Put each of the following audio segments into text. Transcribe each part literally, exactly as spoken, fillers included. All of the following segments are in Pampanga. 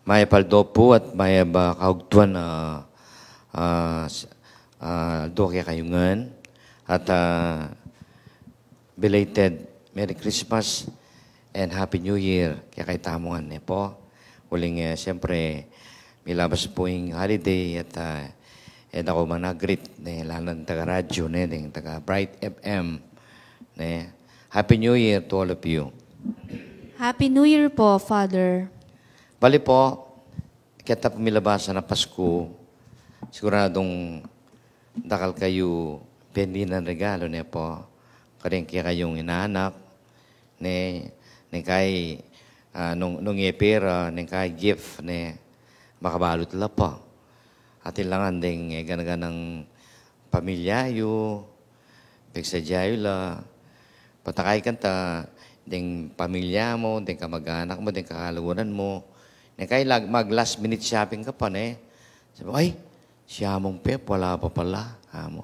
Mayap a aldo pu at mayap a kaugtuan, ah, ah, s-, ah, aldo kekayu ngan. At, ah, belated Merry Christmas and Happy New Year kekayu tamu ngan, ne po. Uling, eh, siyempre, milabas pu ing holiday at, ah, e da ku mana-greet, ne, lalu na deng taga-radyo, ne, deng taga-Bright F M, ne. Happy New Year to all of you. Happy New Year po, Father. Bale po, keta pu milabasan a Pasku, siguradung dakal kayu pendinan regalu, ne po, karing kekayung inanak, ne, neng kai, ah, nung, nung e pera, neng kai gift, ne, makabalu la pa. Atin la ngan deng, eh, gana-ganang pamilya yu, pegsadya yu la, pota kai kanta, deng pamilya mu, deng kamag-anak mu, deng kakaluguran mu, neng kai lag-, mag-last minute shopping ka pa, ne. Sabi, "Ay, si Among Pep, wala pa pala," amu.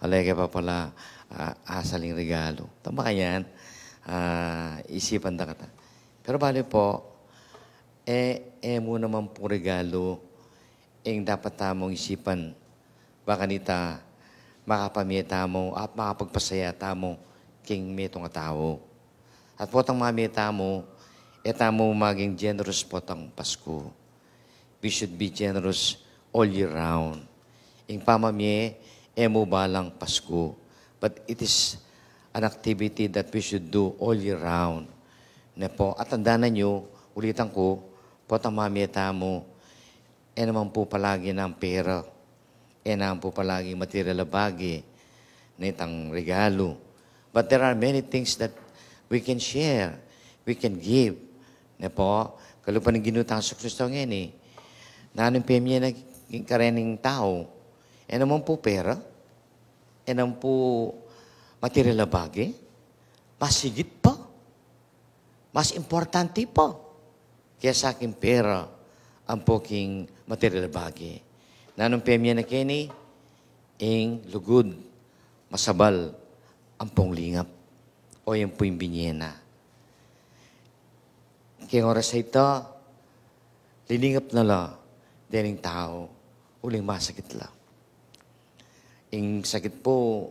"Ala ke pa pala, ah, asal ing regalu." Tama kanyan, ah, isipan da kata. Pero bale po, e, e mu naman pu regalu ing dapat tamung isipan. Ba kanita, makapamie tamu at makapagpasaya tamu king metung a tau. At potang mamie tamu, e tamu maging generous potang Pasku. We should be generous all year round. Ing pamamie, e mu balang Pasku, but it is an activity that we should do all year round. Ne po, at tandanan yu, ulitan ku, potang mamie tamu, e naman pu palagi nang pera, e naman pu palagi material a bage, ne, itang regalu. But there are many things that we can share, we can give. Ne po, kalupa ning Ginu tang Jesu Kristo ngeni, nanu ing pemie na king kareng tau? E naman pu pera, e naman pu material a bage, mas higit pa, mas importante pa kesa king pera ampo king material a bage. Nanung pemie na keni? Ing lugud, masabal, ampong lingap. O yan pu ing binie na. Keng oras a ita, liningap na la dening tau uling masakit la. Ing sakit pu,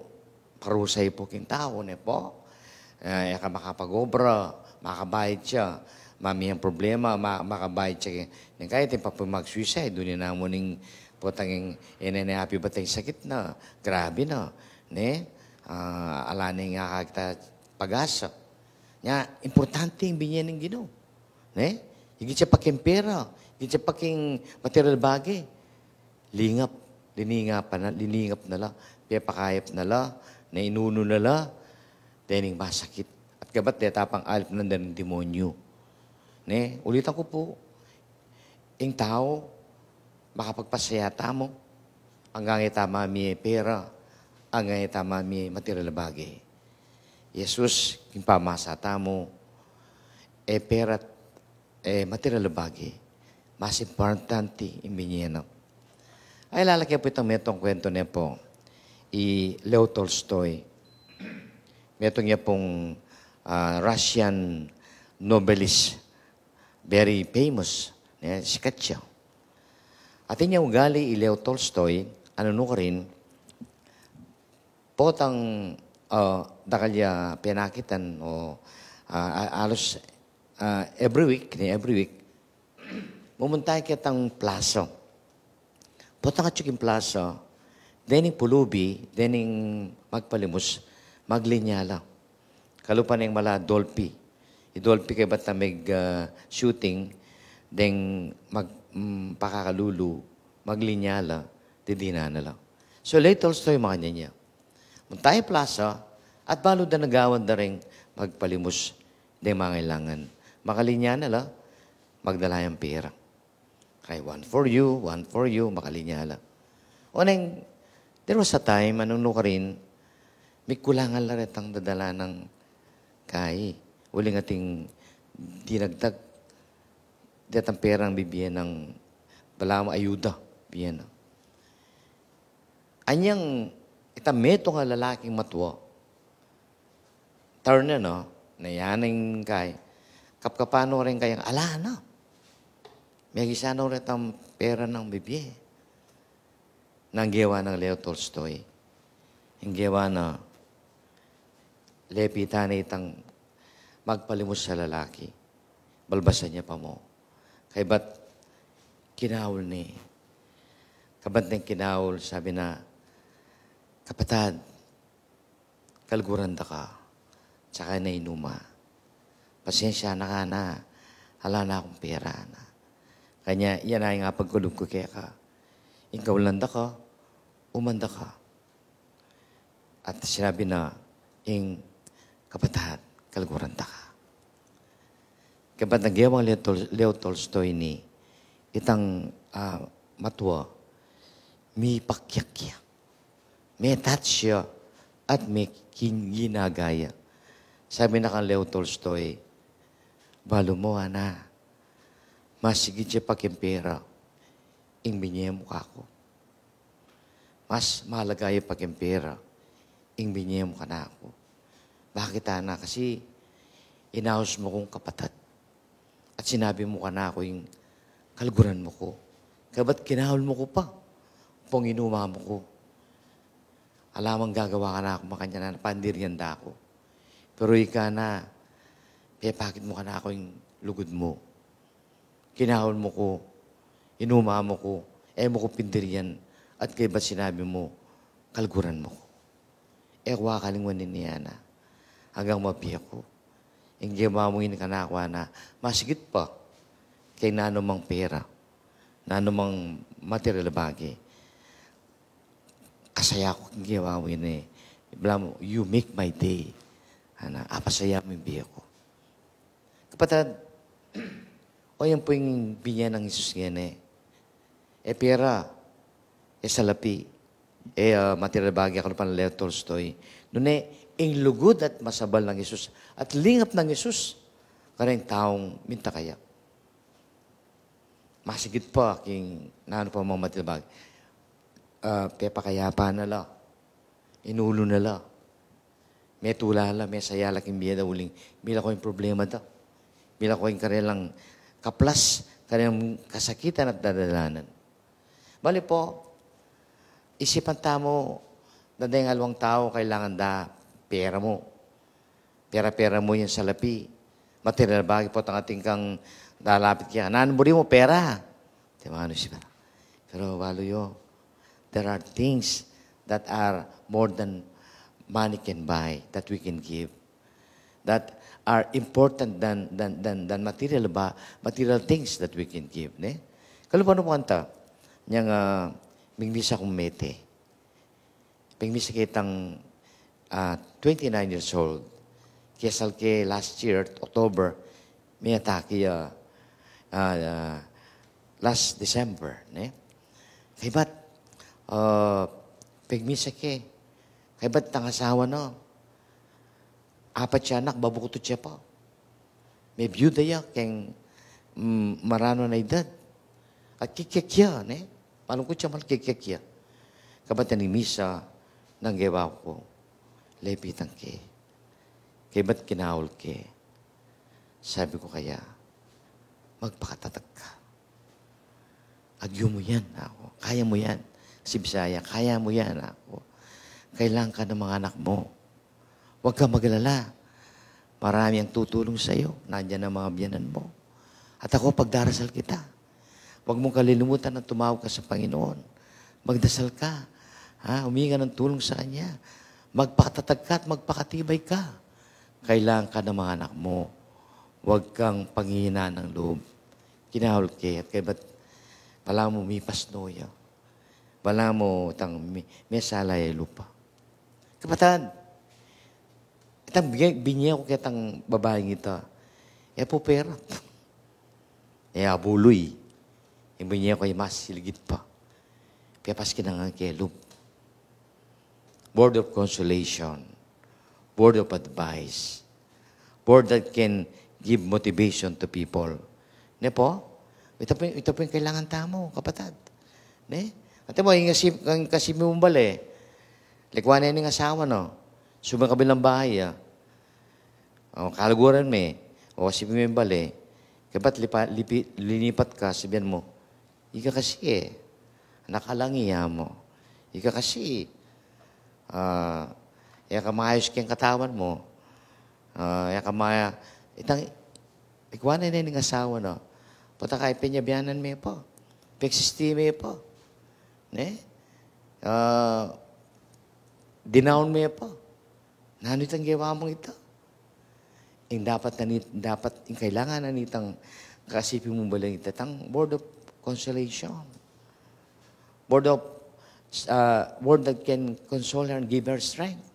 parusa yu pu king tau, ne po? Eh, e ka makapag-obra, makabayad ya. Mamie yang problema, ma-, makabayad ya. Neng kai atin pa pu mag-suicide, duni na mu ning potang ing, e ne, ne api bata ing sakit na, grabe na, ne? Ah, ala ne ing akakit a pag-asa. Nya, importante ing binie ning Ginu, ne? Higit ya pa king pera, higit ya pa king material a bage. Lingap, liningap na, liningap na la, pepakayap na la, ne, inunu na la dening masakit. At gabat deta pang alip na dening demonyu. Ne, ulitan ku pu, ing tau, makapagpasaya tamu, anggang e ta mamie pera, anggang e ta mamie material a bage. Jesus, king pamasa tamu, e pera, e material a bage, mas importante ing binie na. Ay, lalake pu itang metung kuwentu ne po i Leo Tolstoy. Metung ya pung, ah, Russian novelist, very famous, ne, sikat ya. Atin yang ugali i Leo Tolstoy, nung nukarin, potang, ah, dakal ya penakitan o, ah, a-, alos, ah, every week, ne, every week, mumunta ya ketang plaza. Potang atyu king plaza, dening pulubi, dening magpalimus, maglinya la. Kalupa neng mala Dolphy. I Dolphy kaybat a meg, ah, shooting, deng mag-, mm, pakakalulu, maglinya la, didinan na la. So, Leo Tolstoy makanyan ya. Munta ya plaza, at balu da nagawan da reng magpalimus deng mangailangan. Makalinya na la, magdala yang pera. Kay one for you, one for you, makalinya la. Oneng, there was a time, nung nukarin, mikulangan la retang dadalan kay, uling ating dinagdag detang perang bibie nang balamu ayuda, bie na. Anyang itang metung a lalaking matua, turn na, no? Na yan ing kay, kapkapan no reng kayang, ala na. Megisano retang pera nang bibie. Nang gewa nang Leo Tolstoy. Ing gewa na lepitan ne itang magpalimus a lalaki. Balbasan ya pa mu. Kaybat kinaul ne. Kabat neng kinaul, sabi na, "Kapatad, kaluguran da ka." Tsaka na inuma. "Pasensya na ka na, ala na kung pera na." Kanya, "Yan na ing apagkalub ku keka. Ing kaulan da ka, uman da ka." At sinabi na ing kapatad, "Kaluguran da ka." Kabat neng gewang Leo, Tol- Leo Tolstoy ini, itang, ah, matua, mipakyakya. Metat siya at mekingginaga ya. Sabi na kang Leo Tolstoy, "Balu mu, ana, masigit ya pa king pera ing binie mu kaku. Mas malaga ya pa king pera ing binie mu kanaku. Bakit, ana? Kasi inaus mu kung kapatad. At sinabi mu kanaku ing kaluguran mu ku. Kabat kinaul mu ku pa. Pong inuma mu ku. Ala mang gagawa kanaku makanyan, ana, pandirian da ku. Pero ika na, pepakit mu kanaku ing lugud mu. Kinaul mu ku, inuma mu ku, e mu ku pindirian, at kaybat sinabi mu, kaluguran mu ku. E ku akalingwan ini, ana, anggang mabie ku. Ing gewa mu ini kanaku, ana, masigit pa keng nanumang pera, nanumang material a bage. Kasaya ku king gewa mu ini. Balamu, you make my day. Ana, apasaya mu ing bie ku." Kapatad, o yan pu ing binie nang Jesus ngeni. E pera, e salapi, e, ah, material a bage, kalupa nang Leo Tolstoy. Nune, ing lugud at masabal nang Jesus, at lingap nang Jesus, kareng taung minta kaya. Masigit pa king nanu pa mang material a bage. Ah, pepakayapa na la. Inulu na la. Metula la, mesaya la king bie da uling mila ku ing problema da. Mila ku ing karelang kaplas, karelang kasakitan at dadalanan. Bale pu, isipan tamu, deng aliwang tau kailangan da pera mu. Pera-pera mu yang salapi. Material a bage pu, atin kang dalapit kaya, "Nanu buri mu, pera?" Te manu siya. Pero balu yu, there are things that are more than money can buy, that we can give, that are important than, than, than, than material ba, material things that we can give, ne? Kalupa na pu kanta, nyang, ah, mingmisa kung mete. Pengmisa ke itang, ah, twenty-nine years old. Kesal ke last year, October, me-atake ya, ah, ah, last December, ne? Kaybat, ah, pengmisa ke, kaybat itang asawa na, apat ya anak, babukut ya pa. Mebiyuda ya keng, mm, maranu na idad. At kikekya, ne? Malungkut ya, mal kikekya. Kabat ning misa, nang gewa ku, lepitan ke. Kaybat kinaul ke. Sabi ku kaya, "Magpakatatag ka. Agyu mu yan, aku. Kaya mu yan." Kasi Bisaya, "Kaya mu yan, aku. Kailangan ka ng mga anak mo. Huwag ka magalala. Marami ang tutulong sa'yo. Nandiyan ang mga biyanan mo. At ako, pagdarasal kita. Huwag mong kalilimutan na tumawag ka sa Panginoon. Magdasal ka. Ha? Humingi ka ng tulong sa Kanya. Magpakatatag ka at magpakatibay ka. Kailangan ka ng mga anak mo. Huwag kang panghihinaan ng loob." Kinaul ke, at kaybat, balamu mipasno ya. Balamu itang mi-, mesala ya lupa. Kapatad, itang binie, binie ku ketang babaing ita, e pu pera. E abuluy. Ing binie ku ay mas siligit pa. Pepaskinan ke lub. Word of consolation, word of advice, word that can give motivation to people. Ne pu? Ita pu, ita pu ing kailangan tamu, kapatad. Ne? Ate mo, ing kasi, ing kasi mung bale, likuan ne ning asawa, no? Subing kabilang bahay, ah. O, kaluguran me. O, kasi mung bale, Kabat lipa, lipi, linipat ka, sabian mu, "Ika kasi e, nakalangi ya mu. Ika kasi, ah, e ka maayus keng katawan mu. Ah, e ka maya," itang, ikua na ning asawa na. Pota ka, ipinyabianan me pa. Pegsisti me pa. Ne? Ah, dinaun me pa. Nanu itang gewa mung ita? Ing dapat na nit-, dapat ing kailangan na nitang kasiping mu balang ita tang word of consolation. Word of, uh, word that can console her and give her strength.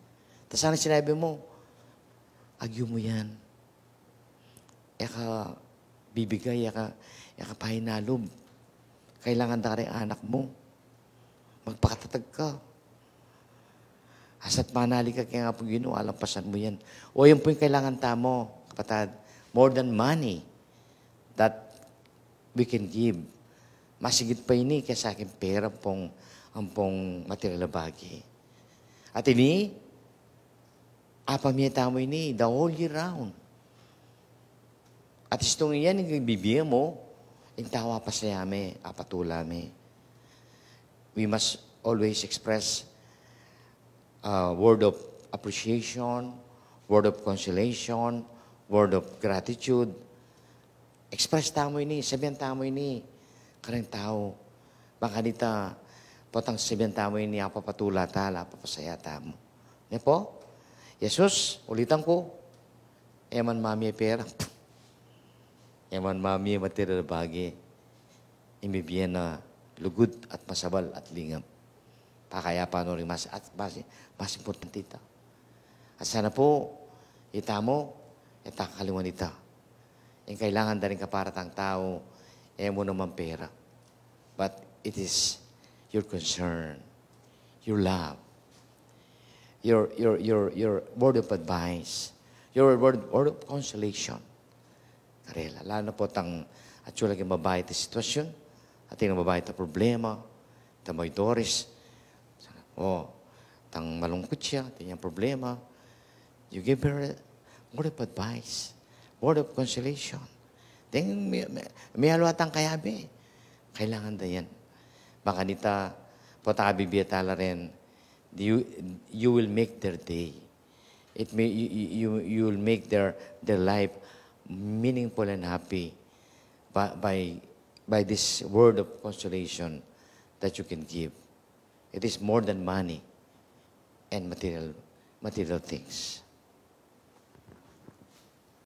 Tas sana sinabi mu, "Agyu mu yan. E ka bibigay, e ka, e ka painalub. Kailangan da karing anak mu. Magpakatatag ka. Asa't manali ka keng Apung Ginu, alampasan mu yan." O, yan pu ing kailangan tamu, kapatad. More than money that we can give. Masigit pa ini kesa king pera ampong, ampong material a bage. At ini, apamie tamu ini the whole year round. At istung iyan ing bibie mu, ing tau apasaya me, apatula me. We must always express, uh, word of appreciation, word of consolation, word of gratitude. Express tamu ini, sabian tamu ini kareng tau. Bang kanita, potang sabian tamu ini, apapatula ta la, apapasaya tamu. Ne pu? "Jesus, ulitan ku, e man mamie pera. E man mamie material a bage. Ing bibie na lugud at masabal at lingap. Pakayapan no ring mas, at mas, mas importante ita." At sana pu, itamu, e ta kaliwan ita. Ing kailangan da ring kapara tang tau, e mu naman pera. But it is your concern, your love, your, your, your, your word of advice, your word, word of consolation. Karela, lalu na pu tang atsu la king babai ta sitwasyun, atin ing babai ta problema, ta maydores, o, tang malungkut ya, atin yang problema. You give her a word of advice, word of consolation. Then, mi-, mi-, miyalu atang kayabe. Kailangan da yan. Bang kanita, pota bibie ta la ren, you, you will make their day. It may, you, you, you, you will make their, their life meaningful and happy by, by, by this word of consolation that you can give. It is more than money and material, material things.